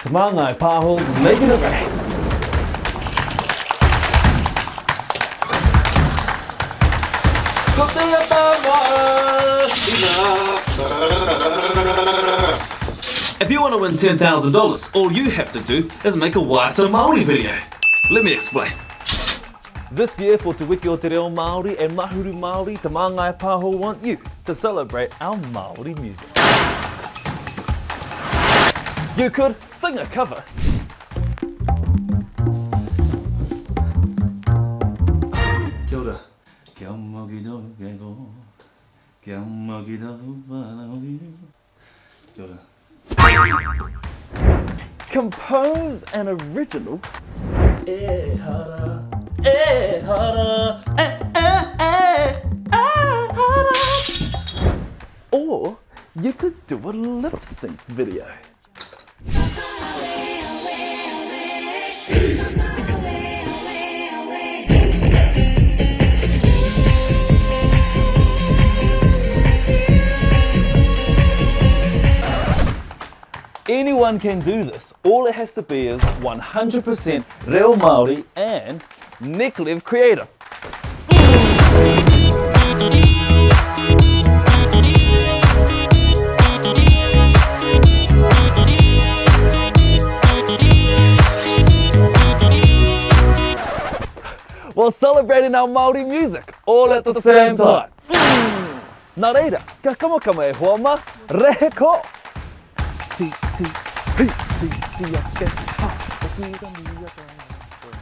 Te Māngai Pāho making it rain. Ko te If you want to win $10,000, all you have to do is make a Waiata Māori video. Let me explain. This year for Te Wiki o Te Reo Māori and Mahuru Māori, Te Māngai Pāho want you to celebrate our Māori music. You could sing a cover. Kia ora. Kia mau ki tō keko, kia mau ki taku whānau. Kia ora. Compose an original. Ehara, ehara, eh, eh, eh, ehara. Or you could do a lip sync video. Anyone can do this. All it has to be is 100% reo Māori and Nick Live Creative. While celebrating our Māori music all at the same time. Nā reira, kia kamakama e hoa mā, rehe ko! Ti, ti, hi, ti, ti ake, ha, hoki rangi ake.